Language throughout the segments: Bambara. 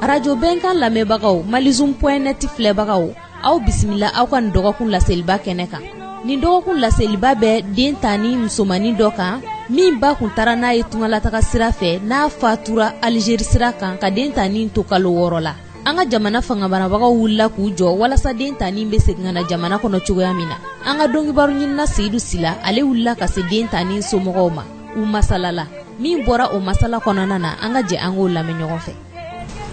Radio Bɛnkan lamɛnbagaw, malizoom.net filɛbagaw, aw bisimila aw ka nin dɔgɔkun laseliba kɛnɛ kan. Nin dɔgɔkun laseliba bɛ den ta ni musomannin dɔ kan min ba kun taara n'a ye tungalataga sira fɛ n'a fatura Algérie sira kan ka den ta ni to kalo 6 la. An ka jamana fangamarabagaw wulila k'u jɔ walasa den ta ni bɛ segin ka na jamana kɔnɔ cogoya min na. An ka donkibaru ɲinina Seyidu Sila, ale wulila ka se den ta ni somɔgɔw ma. U masalala. Min bɔra o masala kɔnɔna na, an ka jɛ an k'o lamɛn ɲɔgɔn fɛ.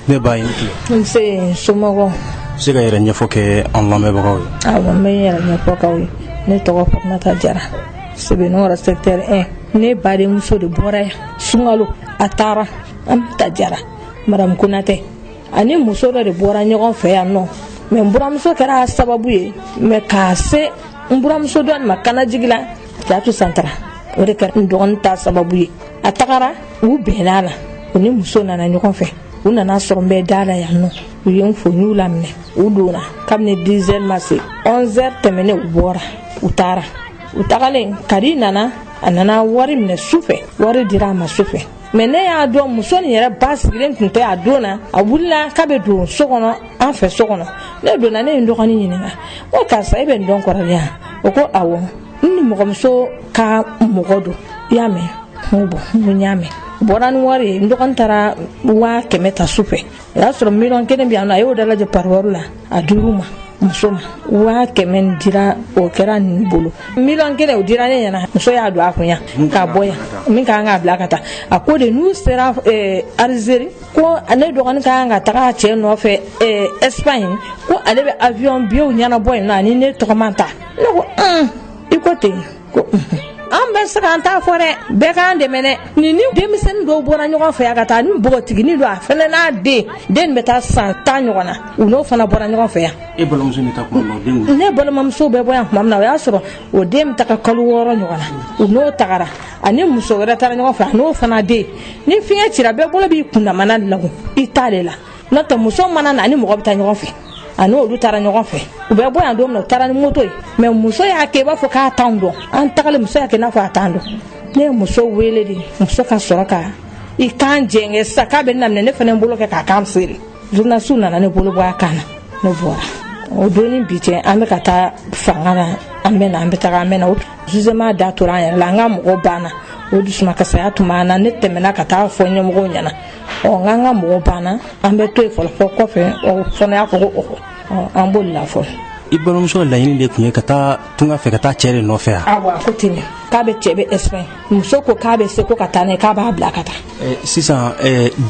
Ne ba i ni tile. Nse, somɔgɔw. Se ka yɛrɛ ɲɛfɔ kɛ an lamɛnbagaw ye. Awɔ, n bɛ n yɛrɛ ɲɛfɔ k'aw ye. Ne tɔgɔ Fatumata Jara, Sebenikɔrɔ secteur 1. Ne badenmuso de bɔra yan sunkalo, a taara Aminata Jara, madame Konatɛ. Ani muso dɔ de bɔra ɲɔgɔn fɛ yan nɔ. Mais n buramuso kɛra sababu ye, mais k'a se n buramuso dɔ ma Kanajigi la, Jatu Santara. O de kɛra n dɔgɔnin ta sababu ye. A tagara, u bɛnna la, u ni muso nana ɲɔgɔn fɛ. U nana sɔrɔ n bɛ da la yan nɔ. U ye n fo, n y'u laminɛ. U donna kabini 10 heures ma se, 11 heures tɛmɛnen u bɔra, u taara. U tagalen, Kadi nana, a nana wari minɛ su fɛ, wari dira a ma su fɛ. Mais ne y'a dɔn muso nin yɛrɛ ba sigilen tun tɛ a don na, a wulila k'a bɛ don so kɔnɔ, an fɛ so kɔnɔ. Ne donna, ne ye n dɔgɔnin ɲininka, n ko karisa e bɛ nin dɔn kɔrɔlen wa? O ko awɔ, n ni mɔgɔmuso ka mɔgɔ don, i y'a mɛn? N ko bon, n ko n y'a mɛn. Bɔra ni wari ye, n dɔgɔnin taara 100 000 ta su fɛ. O y'a sɔrɔ 1 000 000 bɛ yan nɔ, a y'o dalajɛ pariwari la, a dir'u ma, muso ma. 100 000 nin dira, o kɛra nin bolo. 1 000 000 o dira ne ɲɛna, muso y'a don a kun yan k'a bɔ yan, min ka kan k'a bila ka taa. A ko de n'u sera Algérie, ko ne dɔgɔnin ka kan ka taga a cɛ nɔfɛ Espagne, ko ale bɛ avion billetw ɲɛnabɔ yen nɔ, ani ne tɔgɔma ta. Ne ko i ko ten, ko an bɛ se k'an ta fɔ dɛ, bɛɛ k'an dɛmɛ dɛ. Nin ni denmisɛnnin dɔw bɔra ɲɔgɔn fɛ yan ka taa, ni npogotiginin don, a fana n'a den, den bɛ taa san 10 ɲɔgɔn na, u n'o fana bɔra ɲɔgɔn fɛ yan. E balimamuso bɛ taa tuma min na, o den kun? Ne balimamuso bɛ bɔ yan tuma min na, o y'a sɔrɔ o den bɛ taga kalo 6 ɲɔgɔn na, u n'o tagara, ani muso wɛrɛ taara ɲɔgɔn fɛ, a n'o fana den. Ni fiɲɛ cira, bɛɛ bolo b'i kundamana la, i t'ale la. N'o tɛ muso mana na, ani mɔgɔ bɛ taa ɲɔgɔn fɛ, a n'olu taara ɲɔgɔn fɛ. U bɛ bɔ yan don min na, u taara ni moto ye. Mais muso y'a kɛ i b'a fɔ k'a t'anw dɔn. An tagalen, muso y'a kɛ i n'a fɔ a t'an dɔn. Ne ye muso wele de, muso ka sɔrɔ ka i kan jɛngɛ sisan k'a bɛ ne laminɛ, ne fana bolo kɛ k'a kan feere. Journaliste nana ne bolo bɔ a kan na, ne bɔra. O don ni bi cɛ, an bɛ ka taa fanga la, an bɛ na, an bɛ taga, an bɛ na. Jugement da tora an yɛrɛ la, an ka mɔgɔw banna. O dusumakasaya tun b'an na. Ne tɛmɛna ka taa fɔ ɲɛmɔgɔw ɲɛna, ɔ n k'an ka mɔgɔw banna, an bɛ to yen fɔlɔ fɔ kɔfɛ. O fana y'a fɔ ko ɔhɔ, an bolila fɔlɔ. I balimamuso ka laɲini de tun ye ka taa tunga fɛ, ka taa cɛ de nɔfɛ yan? Awɔ, a ko ten de, k'a bɛ cɛ bɛ Espagne. Muso ko k'a bɛ se ko ka taa n'a ye, k'a b'a bila ka taa. Sisan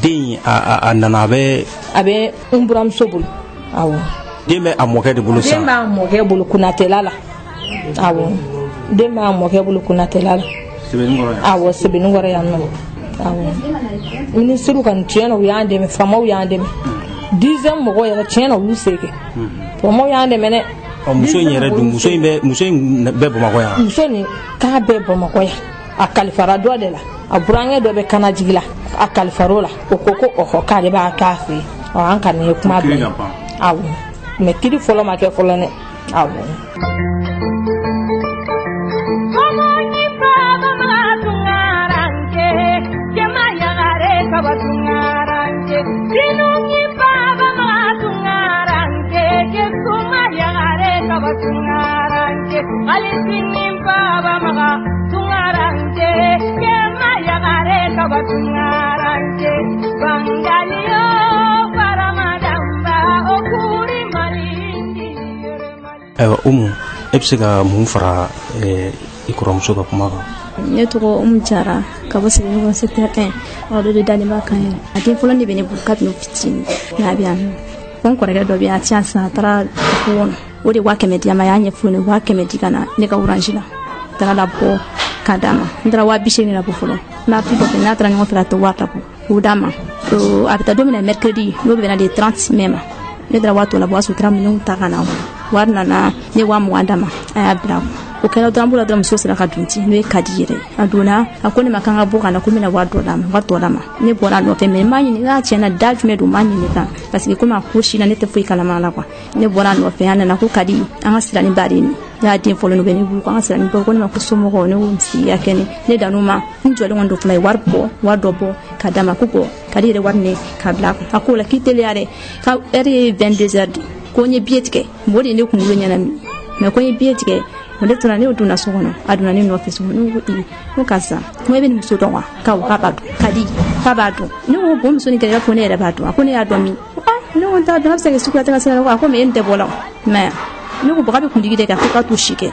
den a nana, a bɛ? A bɛ n buramuso bolo, awɔ. Den bɛ a mɔkɛ de bolo sisan? Den b'a mɔkɛ bolo Kunatɛla la, awɔ. Den b'a mɔkɛ bolo Kunatɛla la. Sebenikɔrɔ yan? Awɔ, Sebenikɔrɔ yan nɔ, awɔ. Minisiriw kɔni tiɲɛ na u y'an dɛmɛ, faamaw y'an dɛmɛ. Dixième mɔgɔw yɛrɛ tiɲɛ na u y'u se kɛ. Faamaw y'an dɛmɛ dɛ. Ɔ muso in yɛrɛ dun, muso in bɛ Bamakɔ yan? Muso nin k'a bɛ Bamakɔ yan. A kalifara dɔ de la. A burankɛ dɔ bɛ Kanajigi la. A kalifar'o la. O ko ko ɔhɔ, k'ale b'a to a fɛ yen. Ɔ an kɔni ye kuma bila. Awɔ. Mais kiri fɔlɔ ma kɛ fɔlɔ dɛ. Awɔ. Ayiwa Umu, e bɛ se ka mun fara i kɔrɔmuso ka kuma kan? Ne tɔgɔ Umu Jara, ka bɔ Sebenikɔrɔ secteur 1. O de dalen b'a kan yɛrɛ. A den fɔlɔ de bɛ ne bolo kabini fitinin, nka a bɛ yan nɔ. Ko n kɔrɔkɛ dɔ bɛ yan, a ti yan sisan, a taara dugu kɔnɔ. O de 500 di a ma, a y'a ɲɛfɔ ne 500 di ka na ne ka orange la. Taara labɔ k'a d'a ma. N taara 80 000 labɔ fɔlɔ. N b'a fi dɔ fɛ n'a taara ɲɔgɔn fɛ ka to wari labɔ k'o d'a ma. A bɛ taa don min na mercredi, n'o bɛ na le 30 mai ma. Ne taara wari tɔ labɔ, o y'a sɔrɔ u taara minɛnw ta ka na. Wari nana, ne 20 000 d'a ma, a y'a bila. O kɛra dɔrɔn, an b'o la dɔrɔn, muso sera ka dun ten, n'o ye Kadi yɛrɛ ye. A donna, a ko ne ma k'an ka bɔ ka na, ko n bɛna wari dɔ d'a ma, wari tɔ d'a ma. Ne bɔra a nɔfɛ, mais n m'a ɲininka tiɲɛ na da jumɛn don, n m'a ɲininka parce que komi a ko si la ne tɛ foyi kalama la quoi. Ne bɔra a nɔfɛ, a nana ko Kadi, an ka sirani ba de ye nin. Ne y'a den fɔlɔ, bɛ ne bolo, ko an ka sirani ba. Ko ne ma ko somɔgɔw, ne ko nsi a kɛnɛ. Ne dan'u ma, n jɔlen kɔni don fana, ye wari bɔ, wari dɔ bɔ ka d'a ma, ko bɔn Kadi yɛrɛ wari minɛ k'a bila a kun. A ko la k'i teliya dɛ, ka heure ye 22 heures de, ko n ye billet tigɛ. O de ye ne kunkolo ɲɛnami, mais ko n ye billet tigɛ. Ne tora, ne donna so kɔnɔ, a donna ne nɔfɛ so kɔnɔ. Ne ko ee, n ko karisa, n ko e bɛ nin muso dɔn wa? K'awɔ, k'a b'a dɔn. Kadi k'a b'a dɔn. Ne ko bon, muso nin kɛra i b'a fɔ ne yɛrɛ b'a dɔn. A ko ne y'a dɔn min? Ne ko n t'a dɔn, a bɛ se ka kɛ suguya tɛ ka se ka. A ko mais e nin tɛ bɔ la o mais ne ko baga bɛ kuntigi de kan, fo k'a to si kɛ.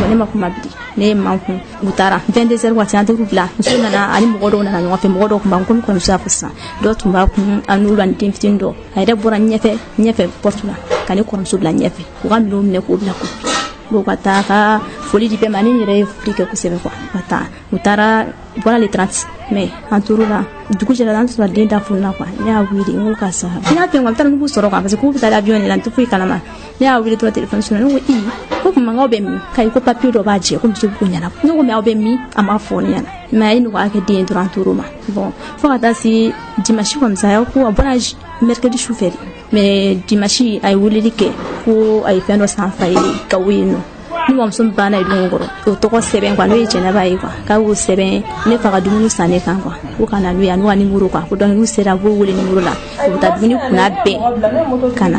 Bon, ne ma kuma bilen, ne ye man kun. U taara 22 heures waati, an taar'u bila. Muso nana ani mɔgɔ dɔw nana ɲɔgɔn fɛ, mɔgɔ dɔw tun b'an komi kɔrɔmuso y'a fɔ sisan, dɔw tun b'a kun a n'olu ani den fitinin dɔ. A yɛrɛ bɔra ɲɛfɛ ɲɛfɛ porte la ka ne kɔrɔmuso bila ɲɛfɛ, u ka minɛnw minɛ k'o bila ko bon ka taa ka foli di bɛɛ ma. Ne yɛrɛ ye foli kɛ kosɛbɛ quoi. Ka taa, u taara bɔra le 30 mais an tor'o la, dugu jɛra, an sɔrɔ den da fununa quoi. Ne y'a wele, n ko karisa, n y'a fɛn quoi, n taara nugu sɔrɔ quoi, parce que k'u bɛ taa avion de la, n tɛ foyi kalama. Ne y'a wele dɔrɔn, téléphone sonné. Ne ko i ko kuma k'aw bɛ min? K'ayi, ko papier dɔ b'a jɛ, ko muso bɛ ko ɲɛnabɔ. Ne ko mais aw bɛ min? A ma fɔ ne ɲɛna, mais a ye nɔgɔya kɛ den ye dɔrɔn, an tor'o ma. Bon, fo ka taa se dimanche comme ça, ko a bɔra mercredi su fɛ de, mais dimanche a ye weleli kɛ ko a ye fɛn dɔ san fa ye Gawo yen nɔ. Ni mamuso min banna ye don kɔrɔ, o tɔgɔ sɛbɛn quoi, n'o ye Jɛnɛba ye quoi, k'a y'o sɛbɛn ne fa ka dumuni san ne kan quoi, ko ka na n'u ye, a n'u ka numéro quoi, ko donc n'u sera a b'o wele numéro la, u bɛ taa dumuni kunna bɛɛ ka na.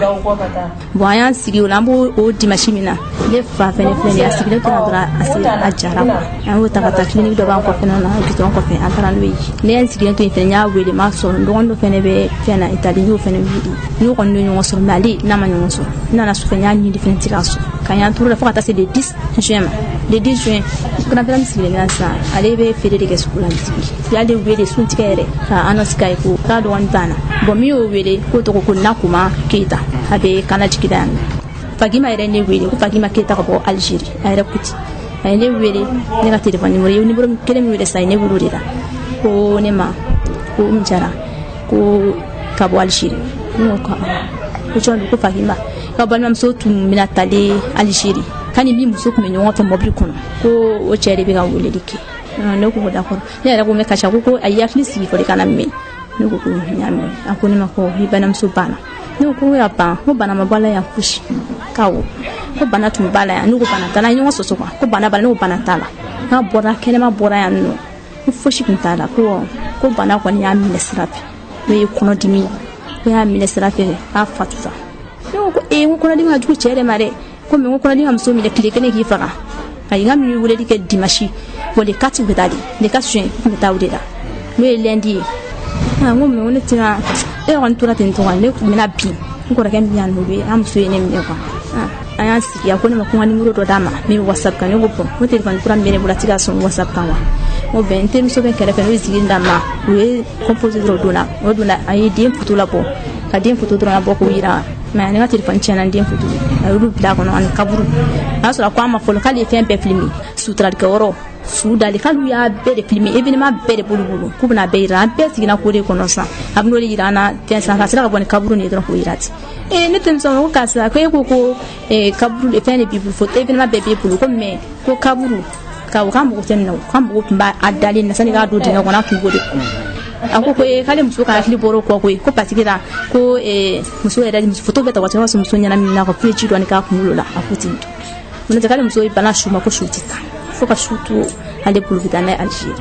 Bon, an y'an sigi o la, an b'o o dimanche min na, ne fa fɛnɛ filɛ nin ye, a sigilen tora dɔrɔn, a sigi a jara quoi. An y'o ta ka taa clinique dɔ b'an kɔfɛ na, goudron kɔfɛ, an taara n'o ye. Ne ye n sigilen to yen fɛnɛ, n y'a wele, n m'a sɔrɔ. N dɔgɔnin dɔ fɛnɛ bɛ fɛn na Italie, n y'o fɛnɛ wele, n y'o kɔni ɲɔgɔn sɔrɔ, mais ale n'a ma ɲɔgɔn sɔrɔ. N nana sufɛ, n y'a ɲini fɛnɛ tɛ k'a sɔrɔ, ka y'an turu la fo ka taa se le 10 juin ma. Le 10 juin, grand frère min sigilen bɛ sisan, ale bɛ feere de kɛ sugu la bitigi. U y'ale wele suntigɛ yɛrɛ ka annonce k'a ye ko k'a dɔgɔnin banna. Bon, min y'o wele, k'o tɔgɔ ko Nakuma Keyita, a bɛ Kana jigida yan nɔ. Fagima yɛrɛ ne wele ko Fagima Keyita ka bɔ Algérie, a yɛrɛ kuti a ye ne wele ne ka téléphone numéro ye, numéro kelen min wele sisan, a ye ne wele o de la, ko ne ma ko n jara ko ka bɔ Algérie. Ne ko ko jɔn don? Ko Fagima ka balimamuso tun bɛna talen Algérie, k'ani min muso tun bɛ ɲɔgɔn fɛ mobili kɔnɔ, ko o cɛ de bɛ ka weleli kɛ. Ne ko d'accord. Ne yɛrɛ ko n bɛ kasi. A ko ko a y'i hakili sigi fɔlɔ i kana mɛn. Ne ko ko n y'a mɛn. A ko ne ma ko i balimamuso banna. Ne ko ko ya ban, ko bana ma bɔ a la yan fosi. K'awɔ, ko bana tun b'a la yan. Ne ko bana t'a la, an ye ɲɔgɔn sɔsɔ quoi, ko bana b'a la. Ne ko bana t'a la, n'a bɔra kɛnɛma bɔra yan nɔ, ko fosi tun t'a la. Ko ko bana kɔni y'a minɛ sira fɛ, n'o ye kɔnɔdimi ye, ko y'a minɛ sira fɛ, k'a fatura. Ne ko ko ee, n ko kɔnɔdimi ka jugu cɛ de ma dɛ. Ko mais n ko kɔnɔdimi ka muso minɛ tile kelen k'i faga. Ayi, n ka min weleli kɛ dimanche, bon le 4 u bɛ taa de, le 4 juin u bɛ taa o de la, n'o ye lundi ye. Ah, n ko mais ne tɛna e kɔni tora ten tɔ, ne tun bɛna bin n kɔrɔkɛ min yan nɔ, o bɛ an muso ye ne minɛ quoi. An y'an sigi, a ko ne ma ko n ka numéro dɔ d'a ma min bɛ WhatsApp kan. Ne ko bon, n ko téléphone kura min bɛ ne bolo, a tɛ ka sɔn WhatsApp kan wa. N ko bɛn, n terimuso bɛ kɛrɛfɛ, n'o ye zigiri d'a ma, u ye composé dɔrɔn o donna, o donna, a ye den photo labɔ, ka den photo dɔrɔn labɔ k'o yira. Mais ne ka téléphone tiɲɛna, n den photo a y'olu bila a kɔnɔ ani kaburu. A y'a sɔrɔ a ko an ma fɔlɔ k'ale ye fɛn bɛɛ filmer, suturalikɛyɔrɔ, su dali, k'ale y'a bɛɛ de filmer, événement bɛɛ de b'olu bolo, k'u bɛna bɛɛ yira. An bɛɛ siginna k'o de kɔnɔ sisan, a bɛn'o de yira an na fɛn san, ka sera ka bɔ ni kaburu nin ye dɔrɔn k'o yira ten. Ee, ne terimuso ko karisa, ko e ko ko kaburu fɛn de b'i bolo, événement bɛɛ b'e bolo, ko mais ko kaburu ka o k'an mago tɛ nin na, o k'an mago tun b'a dalen na sani k'a don dingɛ kɔnɔ, an tun b'o de. A ko ko k'ale muso ka hakili bɔra o kɔ koyi, ko parce que la ko muso yɛrɛ muso photo bɛ ta waati, o y'a sɔrɔ muso ɲɛnaminina quoi, k'u ye ji dɔɔni k'a kunkolo la. A ko ten tɔ, n'o tɛ k'ale muso ye bana su ma, ko su tɛ taa fo ka su to ale bolo, bɛ taa n'a ye Algérie,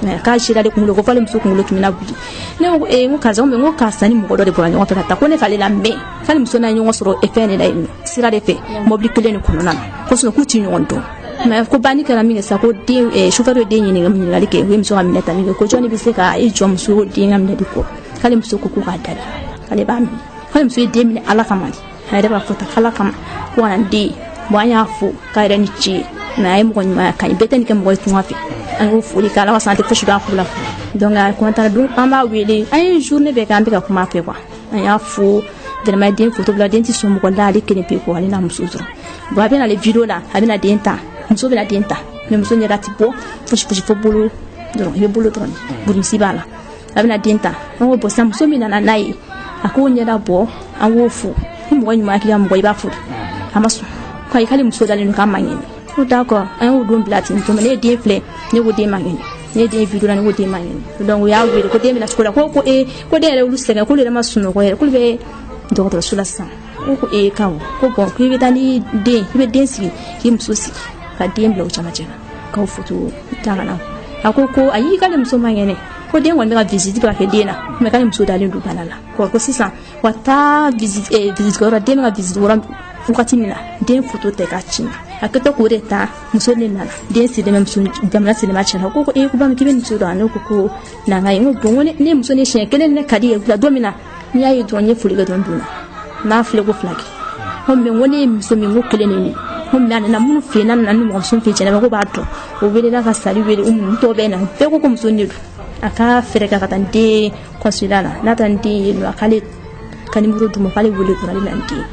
mais k'a sera ale kunkolo ko f'ale muso kunkolo tun bɛna wuli. Ne ko ee, n ko karisa, n ko karisa ni mɔgɔ dɔ de bɔra ɲɔgɔn fɛ ka taa, ko ne k'ale la mɛn, k'ale muso n'a ye ɲɔgɔn sɔrɔ fɛn de la yen nɔ, sira de fɛ, mobili kelen de kɔnɔna na, ko sinon k'u ti ɲɔgɔn dɔn. Mais ko banni kɛra min kɛ sisan, ko den chauffeur ye den ɲininka, ɲininkali kɛ, u ye muso ka minɛ ta min kɛ, ko jɔnni bɛ se ka e jɔ muso den ka minɛli kɔ? K'ale muso ko ko k'a dali, k'ale b'a minɛ, k'ale muso ye den minɛ Ala kama de, a yɛrɛ b'a fɔ tan Ala kama ko ka na n den. Bon, an y'a fo k'a yɛrɛ ni ce, mais a ye mɔgɔ ɲuman ka ɲi, bɛɛ tɛ nin kɛ mɔgɔ ye tunga fɛ. An y'o foli kɛ, Ala ka san tɛ fosi dɔn a ko la. Donc a kɔntara don, an b'a wele, an ye journée bɛɛ kɛ, an bɛ ka kuma a fɛ quoi. An y'a fo, Vraiment den photo bila, den tɛ sɔn mɔgɔ la, ale kelen pe ko ale n'a muso dɔrɔn. Bon, a bɛ n'ale vidéo la, a bɛna den ta, muso bɛna den ta, mais muso ɲɛda tɛ bɔ fosi fosi, fo bolo dɔrɔn, i bɛ bolo dɔrɔn, burumisi b'a la. A bɛna den ta, an ko bon sisan muso min nana n'a ye, a k'o ɲɛda bɔ, an k'o fo. Ni mɔgɔ ɲuman k'i ka mɔgɔ, i b'a fo. A ma sɔn ko ayi, k'ale muso dalen don, k'a man kɛnɛ. Ko d'accord, an y'o don bila ten tɔ. Ne ye den filɛ, ne ko den man kɛnɛ. Ne ye den vidéo la, ne ko den man kɛnɛ. Donc u y'a wele ko den bɛna cogo la, ko ee, ko den yɛrɛ olu sɛgɛn, k'olu yɛrɛ ma sunɔgɔ yɛrɛ, k'olu bɛ dɔgɔtɔrɔso la sisan. Ko ee, k'awɔ, ko bon, k'i bɛ taa ni den, i bɛ den sigi, k'i muso sigi, ka den bila o camancɛ la, k'aw photo ta ka na. A ko ko ayi, k'ale muso man kɛnɛ, ko den kɔni bɛ ka visite bɛ ka kɛ den na, mais k'ale muso dalen don bana la. Ko sisan wa taa visite visite yɔrɔ, den bɛ ka visite yɔrɔ wagati min na, den photo tɛ ka ci ma. A kɛtɔ k'o de ta, muso de nana, den sigilen bɛ, muso jamana sigilen bɛ cɛ la. Ko ee, ko ba k'i bɛ muso dɔn? Ne ko ko na n ka ye. N ko bon, ko ne muso ni siɲɛ kelen ne ka di ye bila don min na, n'i y'a ye dɔrɔn, n ye foli kɛ dɔrɔn, donna n m'a filɛ ko fila kɛ. Ko mais n ko ne ye muso min, ko kelen de ye. Ko mais a nana minnu fɛ yen, n'a nana ni mɔgɔmuso fɛ yen, jɛnɛba ko b'a dɔn, o welela ka sali wele, u ninnu tɔ bɛɛ na, bɛɛ ko ko muso de don. A ka fɛɛrɛ kɛ ka taa n den consulat la, n'a taara n den yen nɔ, a k'ale ka numéro d'u ma, k'ale wele dɔrɔn, ale bɛna n den.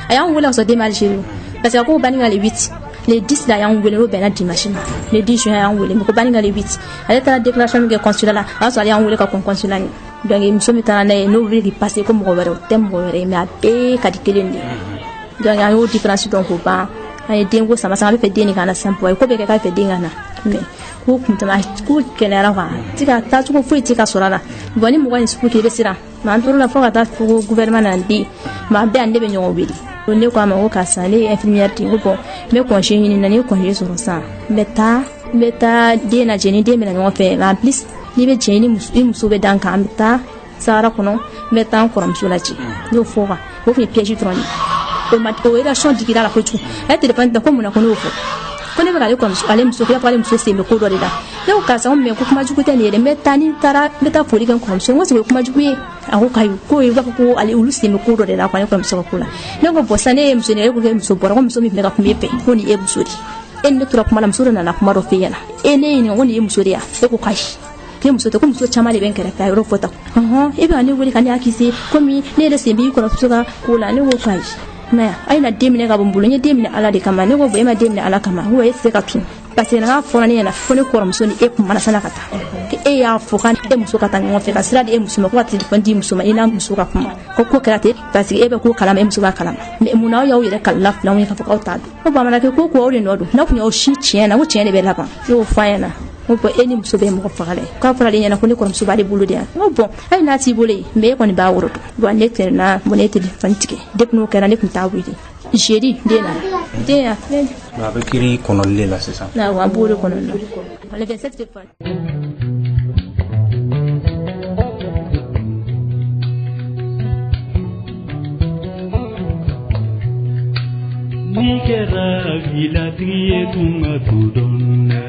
A y'an wele ka sɔrɔ den bɛ Algérie, parce que a ko banni ka le 8, le 10 la, a y'an wele, n'o bɛnna dimanche ma, le 10 juin a y'an wele. Mais ko banni ka le 8, ale taara déclaration min kɛ consulat la, o y'a sɔrɔ ale y'an wele ka kɔn consulat ɲɛ. Donc muso min taara n'a ye, n'o wele k'i passer ko mɔgɔ wɛrɛ, o tɛ mɔgɔ wɛrɛ ye, mais a bɛɛ ka di kelen de ye. Donc an y'o différence dɔn k'o ban. An ye den ko sama sama, an bɛ fɛ den de ka na sisan, ko bɛɛ kɛ k'a fɛ den ka na, mais ko kuntama ko gɛlɛyara quoi, ti ka taacogo foyi ti ka sɔrɔ a la. Bon, ni mɔgɔ in sugu k'i bɛ siran, mais an tor'o la fo ka taa fo ko gouvernement nana den mais an bɛɛ ani ne bɛ ɲɔgɔn wele. Ne ko a ma ko karisa, ne ye infirmière de ye, ko bon, n bɛ congé ɲini na, ni ye congé sɔrɔ sisan, n bɛ taa den lajɛ, ni den bɛna ɲɔgɔn fɛ. En plus n'i bɛ jɛ, ni muso bɛ dan kan, an bɛ taa Sahara kɔnɔ, n bɛ taa n kɔrɔmuso lajɛ. N y'o fɔ quoi, o tun ye piège dɔrɔn de ye. O ma, o réaction digira la kojugu. A ye téléphone ta ko mun na, ko ne y'o fɔ, ko ne bɛ k'ale kɔrɔmuso, ale muso, k'i b'a fɔ ale muso sen bɛ ko dɔ de la. Ne ko karisa, ko mais ko kuma jugu tɛ nin ye dɛ, n bɛ taa, ni n taara, n bɛ taa foli kɛ n kɔrɔmuso. N ko c'est o ye kuma jugu ye? A ko k'ayi, ko i b'a fɔ ko ale olu sen bɛ ko dɔ de la quoi, ne kɔrɔmuso ka ko la. Ne ko bon, sisan ne ye muso de ye, e ko k'e muso bɔra, ko muso min tun bɛ ka kuma e fɛ, ko nin ye e muso de ye. E ni ne tora kuma la, muso dɔ nana kuma dɔ f'e ɲɛna, e ne ɲininka ko nin ye muso de ye, e ko k'ayi, k'e muso tɛ, ko muso caman de bɛ n kɛrɛfɛ. A yɔrɔ fɔ tan, ɔhɔn, e bɛ ka ne wele ka ne accuser komi ne yɛrɛ sen b'i kɔrɔmuso ka ko la. Ne ko k'ayi, mais a ye na den minɛ ka bɔ n bolo, n ye den minɛ Ala de kama. Ne ko bon, e ma den minɛ Ala kama, n ko e tɛ se ka tun, parce que n'a fɔra ne ɲɛna fo ne kɔrɔmuso ni e kumana san'a ka taa, e y'a fɔ k'e muso ka taa ɲɔgɔn fɛ, ka sira di e muso ma, ko ka téléphone di muso ma, i n'a muso ka kuma, ko ko kɛra ten, parce que e bɛ ko kalama, e muso b'a kalama. Mais mun na aw y'aw yɛrɛ kalila filanw ye k'a fɔ k'aw t'a dɔn? Ko bon, a mana kɛ ko ko aw de nɔ don, n'a kun y'aw si tiɲɛ na, ko tiɲɛ de bɛ laban. Ne y'o fɔ a ɲɛna, n ko bon, e ni muso bɛ mɔgɔ faga dɛ, k'a fɔra ale ɲɛna ko ne kɔrɔmuso b'ale bolo de yan. N ko bon, hali n'a t'i bolo yen, mais e kɔni b'a woro dɔn. Bon, ne tɛmɛna, bon, ne ye téléphone tigɛ. Depuis n'o kɛra, ne tun t'a wele. Jeudi den nana, den y'a filɛ. A bɛ kiiri kɔnɔli de la sisan. Awɔ, an b'o de kɔnɔ le 27 février. N'i kɛra vilatigi ye, tunga t'o dɔn dɛ.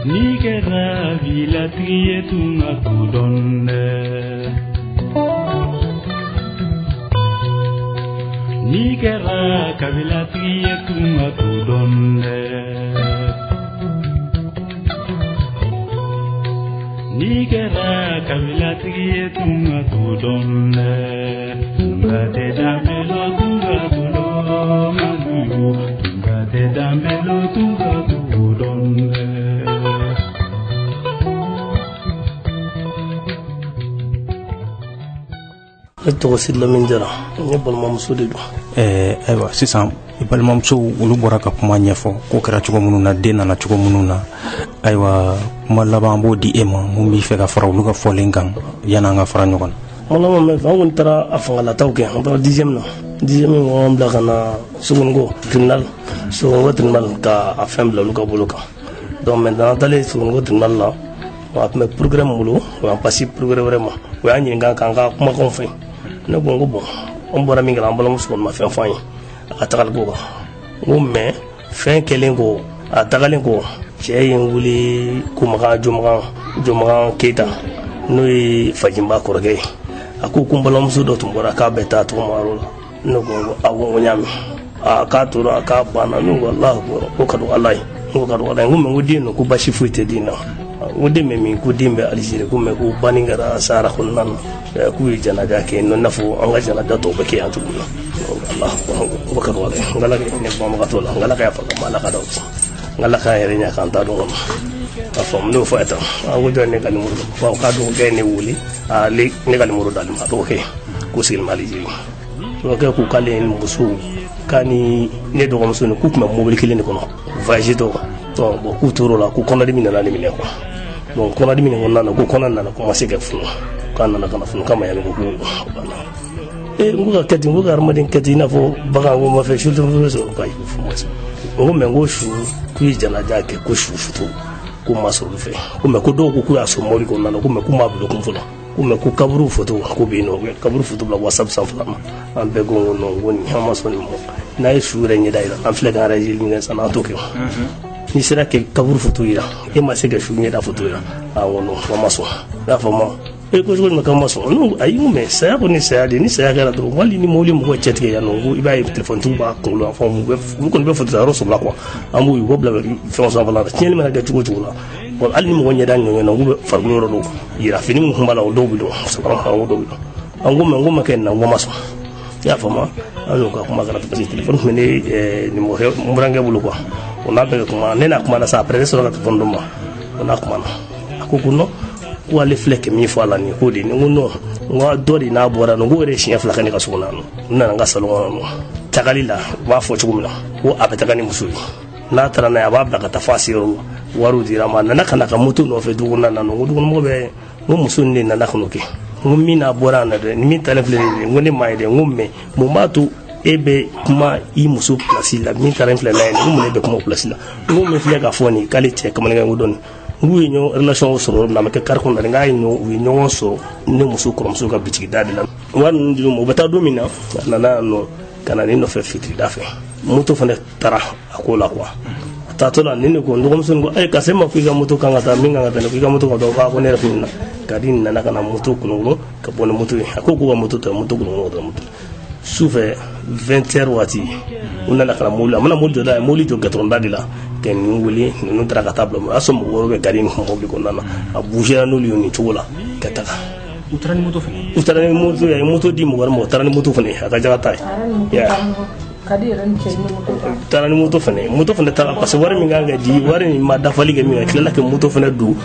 N'i kɛra vilatigi ye, tunga t'o dɔn dɛ. N'i kɛra kabilatigi ye, tunga t'o dɔn dɛ. N'i kɛra kabilatigi ye, tunga t'o dɔn dɛ. Tunga tɛ danbe lɔ, tunga t'o dɔn maliyo, tunga tɛ danbe lɔ, tunga t'o dɔn dɛ. Ne tɔgɔ Sidi Lamine Jara, ne balimamuso de don. Ayiwa, sisan i balimamuso olu bɔra ka kuma ɲɛfɔ ko kɛra cogo minnu na, den nana cogo minnu na. Ayiwa, kuma laban b'o di e ma, mun b'i fɛ ka fara olu ka fɔlen kan yan'an ka fara ɲɔgɔn na? Kuma laban bɛ fɛ, an kɔni taara a fangalataw kɛ, an taara dixième na, dixième mɔgɔ bila ka na Sogoniko tribunal, Sogoniko tribunal ka a fɛn bila olu ka bolo kan. Donc maintenant, an taalen Sogoniko tribunal la, a tun bɛ procureur min bolo, o y'an passer procureur wɛrɛ ma, o y'an ɲininka k'an ka kumakanw fɛ. Ne ko n ko bon, an bɔra min kɛra, an balimamuso kɔni ma fɛn fɔ an ye a ka tagali ko kan. N ko mais fɛn kɛlen kɔ, a tagalen kɔ, cɛ ye n wele ko Makan Jomakan, Jomakan Keyita, n'o ye Fajinba kɔrɔkɛ ye. A ko ko n balimamuso dɔ tun bɔra k'a bɛ taa tɔgɔmayɔrɔ la. Ne ko n ko awɔ, n ko n y'a mɛn. A k'a tora a k'a banna. Ne ko Alahu akibaru, ko ka dɔgɔ Ala ye, n ko ka dɔgɔ Ala ye. N ko mais n ko den ninnu, ko basi foyi tɛ den na. O den bɛ min? Ko den bɛ Alizeri. Ko mais ko banni kɛra sahara kɔnɔna na, k'u ye janaja kɛ i n'a fɔ an ka janaja tɔw bɛ kɛ yan cogo min na. Allah o bɛ ka dɔgɔ dɛ. N k'Ala ka hinɛ banbagatɔ la, n k'Ala ka yafa ka ma, Ala ka da o n k'Ala k'an yɛrɛ ɲɛ k'an ta dɔn kɔnɔ. A faamu, ne y'o fɔ a ye tan. A ko jɔn ne ka numéro dɔn? K'a dɔgɔkɛ ye ne wele, ale ne ka numéro d'ale ma. A dɔgɔkɛ ko sigilen bɛ Alizeri. Dɔgɔkɛ ko k'ale muso k'a ni ne dɔgɔmuso nin k'u tun bɛ mobili kelen de kɔnɔ voyage tɔ. Bon, k'u tor'o la, ko kɔnɔdimi nana ne minɛ quoi. Bon, kɔnɔdimi nin kɔnɔna na, ko kɔnɔ nana commencer ka funu, k'a nana ka na funu k'a ma yanni ko banna. Ee, n ko ka kɛ ten, n ko ka hadamaden kɛ ten i n'a fɔ bagan, ko ma fɛn su tɛ sɔrɔ ko ayi, ko fo ma sɔrɔ. N ko mais n ko su k'u ye janaja kɛ, ko su foto ko ma sɔrɔ olu fɛ, ko mais ko dɔw ko k'u y'a sɔrɔ mobili kɔnɔna na, ko mais k'u m'a bila kun fɔlɔ, ko mais ko kaburu foto ko bɛ yen nɔ, kaburu foto bila WhatsApp sanfɛla ma. An bɛɛ ko ko non, ko nin an ma sɔn nin ma. N'a ye su yɛrɛ ɲɛda yira, an filɛ k'an yɛrɛ ɲini sisan, n'an t'o kɛ. N'i sera kɛ kaburu foto yira, e ma se ka su ɲɛda foto yira. A ko non, an ma sɔn. I y'a faamu? E ko cogo jumɛn k'an ma sɔn? N'o ayi, n ko mais saya kɔni saya de, ni saya kɛra dɔrɔn, hali ni mobili mɔgɔ cɛ tigɛ yan nɔ, ko i b'a ye telefɔnitigiw b'a kunkolo a fɔ, olu kɔni bɛ foto ta yɔrɔ sɔrɔ la quoi. An b'u ye, u b'o bila fɛn sanfɛla la. Tiɲɛni mana kɛ cogo o cogo la, bon, hali ni mɔgɔ ɲɛda ɲɔgɔn na, k'u bɛ farikolo yɔrɔ dɔw yira, fini min kun b'a la, o dɔw bɛ dɔn, sabara o dɔw bɛ dɔn. An ko mais n ko ma kɛ nin na, n ko ma sɔn. I y'a faamu? An n'o ka kuma kɛra parce que telefɔni tun bɛ ne nimɔgɔkɛ n burankɛ bolo quoi. O n'a bɛɛ kɛ kuma, ne n'a kuma na sa. Après ne sɔrɔ ka telefɔni d'o ma, o n'a kuma na, a ko ko non, ko ale filɛ kɛ min fɔ a la nin ko de. N ko non, n ko dɔ de n'a bɔra nɔ, n ko yɛrɛ siɲɛ 2 kɛ ne ka so kɔnɔ yan nɔ. N nana n ka salon kɔnɔ nɔ tagali la, u b'a fɔ cogo min na ko a bɛ taga ni muso ye, n'a taara n'a ye, a b'a bila ka taa fo a seyɔrɔ la. Wariw dira a ma, a nana ka na ka moto nɔfɛ du kɔnɔna na nɔ. N ko dukɔnɔmɔgɔ bɛ, n ko muso nin de nana ka n'o kɛ. N ko min n'a bɔra yan nɔ dɛ, ni min talen filɛ nin ye, n ko ne m'a ye dɛ. N ko mais mun b'a to e bɛ kuma i muso place la, min taara filɛ n'a ye, n ko mun e bɛ kuma o place la? N ko min filɛ ka fɔ nin k'ale cɛ kamanagan ko dɔɔnin, n k'u ye ɲɔgɔn relation sɔrɔ yɔrɔ min na, a ma kɛ kari kɔnɔ, n k'a ye ɲɔgɔn, u ye ɲɔgɔn sɔrɔ ne muso kɔrɔmuso ka bitigi da de la. Wari ninnu dir'u ma, u bɛ taa don min na, a nana yan nɔ ka na ne nɔfɛ fitirida fɛ, moto fana taara a ko la quoi. A taatɔ la, ni ne ko n dɔgɔmuso ko ayi, karisa, e ma ko i ka moto kan ka taa min kan ka taa, ko i ka moto ka taa. Ko ne yɛrɛ kun na ka di nana ka na moto kolonkolon ka bɔ ni moto ye. A ko k'u ka moto ta, moto kolonkolon ka taa moto. Su fɛ 20 heures waati, u nana ka na mobili, a mana mobili jɔ da, ye mobili jɔ goudron da de la ka ninnu wele. Ninnu taara ka taa bila, o y'a sɔrɔ mɔgɔ wɛrɛw bɛ gari nin mobili kɔnɔna na. A bougera n'olu ye nin cogo la ka taga. U taara ni moto fana? U taara ni moto ye, a ye moto di mɔgɔ wɛrɛ ma, u taara ni moto fana ye, a ka jaga ta ye. U taara ni moto fana ye, moto fana taara parce que wari min kan ka di, wari nin ma dafali kɛ min kɛ, tilala ka moto fana don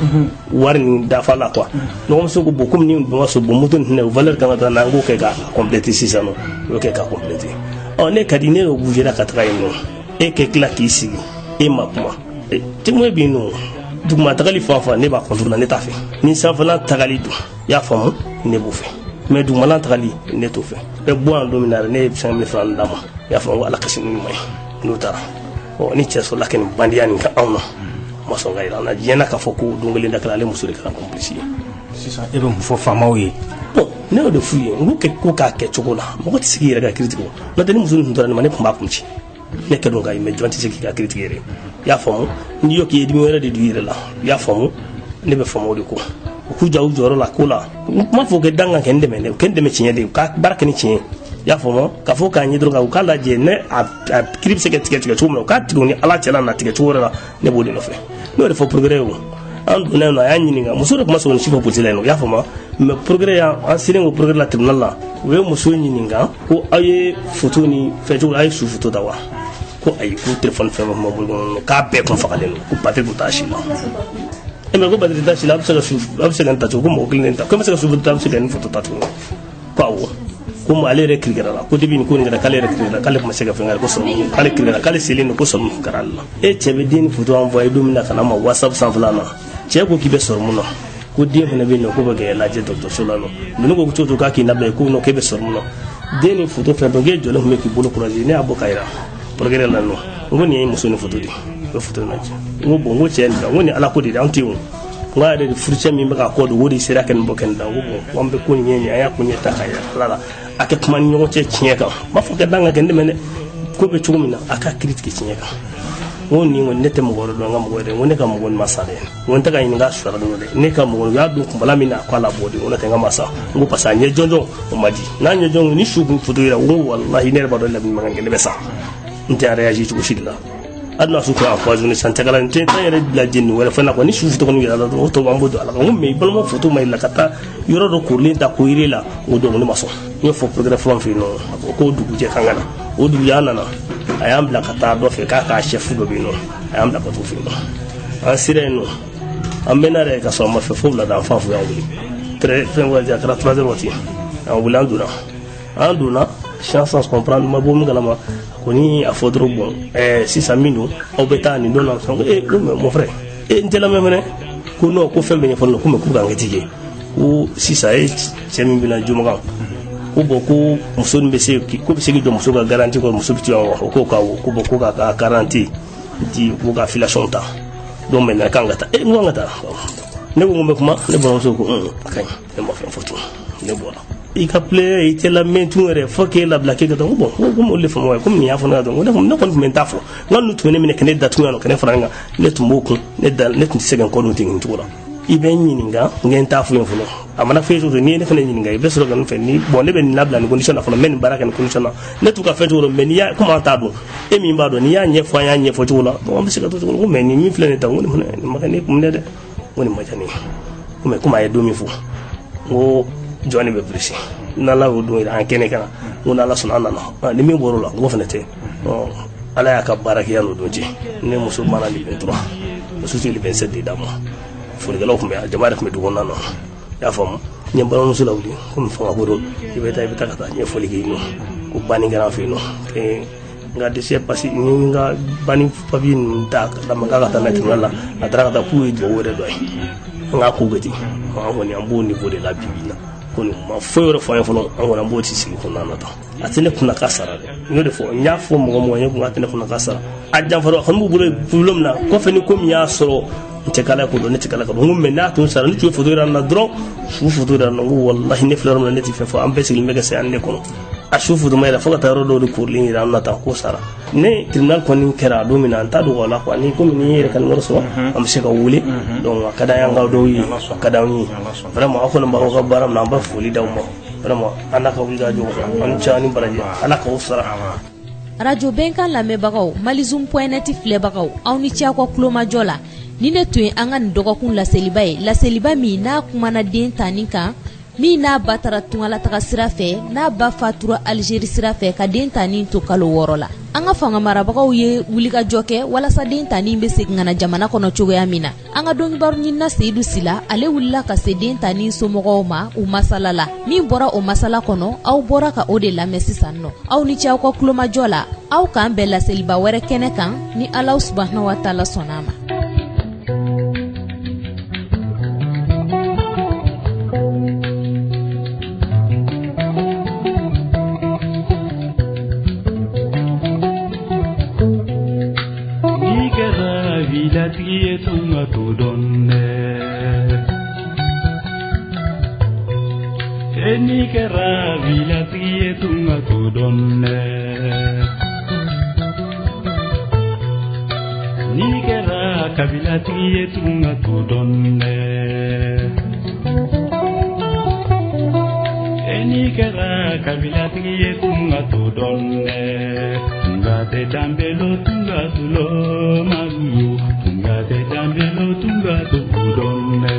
wari nin dafa la quoi. Dɔgɔmuso ko bon, komi ni ma sɔn, bon, moto nin fɛnɛ valeur kan ka taa n'an k'o kɛ k'a compléter sisan nɔ, o y'o kɛ k'a compléter. Ɔ, ne ka di ne y'o bougera ka taga yen nɔ, e ka tila k'i sigi, e ma kuma. Témoin bɛ yen nɔ. Duguma tagali fan fan, ne b'a contre la, ne t'a fɛ. Ni sanfɛla tagali don, i y'a faamu, ne b'o fɛ, mais dugumala tagali, ne t'o fɛ. Bɛ bɔ yan don min na, ne ye 5000 francs d'a ma. I y'a faamu, ko ala kasi ni ɲuman ye n'o taara. Ɔ, ni cɛ sɔrɔla ka nin bandiya nin kɛ anw na, ma sɔn ka yira an na diɲɛ na k'a fɔ ko don kelen da kɛra ale muso de kɛra complice ye. Sisan e bɛ mun fɔ faamaw ye? Bon, ne y'o de f'u ye, n k'u kɛ ko k'a kɛ cogo la, mɔgɔ tɛ se k'i yɛrɛ ka kiiri tigɛ o. N'o tɛ, ni muso nin tun tora nin ma, ne tun b'a kun ci. Ne kɛ don ka ye, mais jɔn tɛ se k'i ka kiiri tigɛ yɛrɛ. I y'a faamu? N'i y'o k'i ye dimi wɛrɛ de don i yɛrɛ la. I y'a faamu? Ne bɛ faamu o de ko u k'u jɔ u jɔyɔrɔ la ko la. N m'a fɔ kɛ dan kan kɛ n dɛmɛ dɛ, u kɛ n dɛmɛ tiɲɛ de, u ka baara kɛ ni tiɲɛ ye. I y'a faamu? K'a fɔ k'a ɲɛ dɔrɔn, u k'a lajɛ ne a kiiri bɛ se ka tigɛ tigɛ cogo min na, u k'a tigɛ u ni Ala cɛla na tigɛ cogo wɛrɛ la, ne b'o de nɔfɛ. Ne y'o de fɔ procureur ye. O an donna yen nɔ, a y'a ɲininka, muso de tun ma sɔn nin si fɔ polisi la yen nɔ. I y'a faamu? Mais procureur y'an an selen ko procureur la tribunal la, u ye muso ɲininka ko aw ye photo ni fɛn cogo, aw ye su photo ta wa? Ko ayi, ko téléphone fɛn fɛn b'an bolo kɔnɔ, k'a bɛɛ kun fagalen don, ko batterie kun t'a si la. E mais ko batterie t'a si la, a bɛ se ka su, a bɛ se ka nin ta cogo, ko mɔgɔ kelen ta, ko bɛ se ka su photo ta, a bɛ se ka nin photo ta tuguni? Ko awɔ, ko ale yɛrɛ kirikara la, ko depuis nin ko nin kɛra, k'ale yɛrɛ kirikara, k'ale tun ma se ka fɛn kɛ, ko sɔrɔ k'ale kirikara, k'ale selen don, ko sɔrɔ mun kɛra ale la. E cɛ bɛ den ni photo envoyé don min na ka na ma WhatsApp sanfɛla na, cɛ ko k'i bɛ sɔrɔ mun na? Ko den fana bɛ yen nɔ, ko bɛ kɛ lajɛ dɔgɔtɔrɔso la nɔ. Ninnu ko cogo cogo k'a k'i labila, ko non, k'e bɛ sɔrɔ mun na? Den ni photo fɛn fɛn k'e jɔlen tun bɛ k'i bolo croiser, ne y'a bɔ ka yira procureur la nɔ. N ko nin ye muso ni photo de ye, n bɛ photo lajɛ. N ko bon, n ko cɛ nin bila, n ko nin Ala ko de an tɛ yen o. N ko a yɛrɛ de furucɛ min bɛ k'a kɔ don, o de sera ka nin bɔ kɛ nin da. N ko bon, ko an bɛ ko nin ɲɛ nin, an y'a ko ɲɛ ta ka yira Ala la, a kɛ kuma ni ɲɔgɔn cɛ tiɲɛ kan. N b'a fɔ kɛ dan ka kɛ n dɛmɛ dɛ, ko bɛ cogo min na, a ka kiiri tigɛ tiɲɛ kan. N ko nin kɔni, ne tɛ mɔgɔ wɛrɛ dɔn, n ka mɔgɔ yɛrɛ. N ko ne ka mɔgɔ nin ma sa dɛ, n ko n tɛ ka ɲininka sara dɔn dɛ. Ne ka mɔgɔ, u y'a don kunbala min na, k'a labɔ de. N ko ne tɛ n ka ma sa. N ko parce que a ɲɛ jɔnjɔn o ma di, n'a ɲɛ jɔnjɔn ni su kun foto yira, n ko walahi, ne yɛrɛ b'a dɔn lamini mankan kɛ, ne bɛ sa, n tɛ réagir cogo si de la. Hali n'a su kun empoisonné san cɛkala n tɛ n yɛrɛ bila jeni wɛrɛ fɛn na quoi. Ni su photo kɔni yira la dɔrɔn, o tɔ an b'o don a la. N ko mais i balima photo ma yira ka taa yɔrɔ dɔ korilen ta k'o yir'e la, o don ne ma sɔn. N y'o fɔ procureur fɔlɔ fɛ yen nɔ, a ko k'o dugujɛ k'an ka na. O dugujɛ an nana, a y'an bila ka taa dɔ fɛ k'a k'a chef dɔ bɛ yen nɔ, a y'an bila ka t'o fɛ yen nɔ. An sera yen nɔ, an mɛnna yɛrɛ ka sɔrɔ a ma fɛ fo wulada fan fɛ y'an wele très fɛn waati, a kɛra 3 heures waati, an wuli, an donna, an donna sans comprendre, ma bɔ min kalama. A kɔni a fɔ dɔrɔn, bon, sisan min don, aw bɛ taa nin don na. Ko mais mon frère, n tɛ lamɛn fɛnɛ. Ko non, ko fɛn bɛɛ ɲɛfɔlen don, ko mais k'u ka enquête kɛ, ko sisan e cɛ min bɛna Jomagan, ko bon, ko muso nin bɛ se, ko bɛ se k'i jɔ muso ka garantie kɔrɔ, muso bɛ to yan wa? O ko k'awɔ. Ko bon, ko k'a ka garantie di, ko ka filiation ta. Donc maintenant k'an ka taa. N ko an ka taa. Ne ko n bɛ kuma, ne balimamuso ko a ka ɲi. Ne ma fɛn fɔ tun, ne bɔra. I ka plaidé, i tɛ lamɛn tun yɛrɛ, fo k'e labila k'e ka taa. N ko bon, ko komi olu de faamu, komi nin y'a fɔ ne ka dɔn, ne kɔni tun bɛ n ta fɔ. N ka n'u tun bɛ ne minɛ ka ne datugu yan nɔ, ka ne fara n kan, ne tun b'o kun, ne da ne tun tɛ se ka n kɔ don ten nin cogo la. I bɛ n ɲininka, n kɛ n t'a fɔ yen fɔlɔ. A mana fɛn cogo, n'i ye ne fana ɲininka, i bɛ sɔrɔ ka n fɛ ni bon, ne bɛ nin labila nin condition na fɔlɔ, n bɛ nin baara kɛ nin condition na. Ne t'u ka fɛn cogo dɔn, mais n'i y'a komi an t'a dɔn, e min b'a dɔn, n'i y'a ɲɛfɔ, an y'a ɲɛfɔ cogo la, donc an bɛ se ka to cogo la. Ko mais nin min filɛ nin ta, n ko nin fana nin ma kɛ ne kun dɛ, n ko nin ma diya ne ye. Ko mais komi a ye don min fɔ, n ko jɔn de bɛ pressé, n'Ala y'o don yira an kɛnɛ kan, n ko n'Ala sɔnna an nana, ni min bɔr'o la, n ko fana tɛ. Ala y'a ka baara kɛ yan n'o don cɛ, ne muso mana le 23, muso tɛ le 27 de d'a ma. Folikɛlaw tun bɛ yan, jama yɛrɛ tun bɛ du kɔnɔna na, i y'a faamu. N ye n balimamuso lawuli, komi fanga ko don, i bɛ taa, i bɛ taa ka taa ɲɛfɔli kɛ yen nɔ, ko banni kɛra an fɛ yen nɔ, n ka dossier passé ni n ka banni papier ninnu ta ka d'a ma k'a ka taa n'a ye tribunal la. A taara ka taa k'u ye duwawu yɛrɛ dɔ ye, an k'a ko kɛ ten. An kɔni an b'o niveau de la bi bi in na. Kɔni ma foyi wɛrɛ fɔ an ye fɔlɔ, an kɔni an b'o ci sigi kɔnɔna na tan. A tɛ ne kunna k'a sara dɛ, n y'o de fɔ, n y'a fɔ mɔgɔ mɔgɔ ye kun k'a tɛ ne kunna k'a sara. A janfara a kɔni b'u bolo bolo min na kɔfɛ, ni ko min y'a sɔrɔ, n tɛ k'ala ko dɔn, ne tɛ k'ala ko dɔn. N ko mais n'a tun sara, ni tun ye photo yira n na dɔrɔn, su photo yira n na, n ko walahi ne filɛ yɔrɔ min na, ne tɛ fɛn fɔ, an bɛɛ sigilen bɛ kɛ saya ne kɔnɔ. A su photo ma yira, fo ka taa yɔrɔ dɔw de korilen yira an na tan ko sara. Ne tribunal kɔni kɛra don min na, n t'a dogo a la quoi. Ni komi ni yɛrɛ ka numéro sɔrɔ, an bɛ se ka wele. Donc a ka d'an ye, an ka dɔw ye, a ka d'an ye vraiment. Aw kɔni b'aw ka baara min na, an bɛ foli d'aw ma vraiment. An n'a ka wuli ka jɔ, an ni ce, an ni baraji, Ala k'aw sara. Radio Bɛnkan lamɛnbagaw, malizoom.net filɛbagaw, aw ni ce aw ka kulomajɔ la. Ni ne tun ye an ka nin dɔgɔkun laseliba ye, laseliba min n'a kumana den tanni kan, min n'a ba taara tungalataga sira fɛ, n'a ba fatura Algérie sira fɛ ka den tanni to kalo 6 la. An ka fanga marabagaw ye wulikajɔ kɛ walasa den tanni bɛ segin ka na jamana kɔnɔ cogoya min na. An ka dɔnkibaru ɲinina Seyidu Sila, ale wulila ka se den tanni somɔgɔw ma, u masala la. Min bɔra o masala kɔnɔ, aw bɔra ka o de lamɛn sisan nɔ. Aw ni ce aw ka kulomajɔ la, aw k'an bɛn laseliba wɛrɛ kɛnɛ kan ni Ala subahana wa taala sɔnna a ma. Vilatigi ye tunga to dɔn dɛ, e n'i kɛra vilatigi ye tunga to dɔn dɛ, n'i kɛra kabilatigi ye tunga to dɔn dɛ, e n'i kɛra kabilatigi ye tunga to dɔn dɛ. Tunga tɛ danbelo tunga tulo maluyo, tunga tɛ danbelo tunga to dɔn dɛ.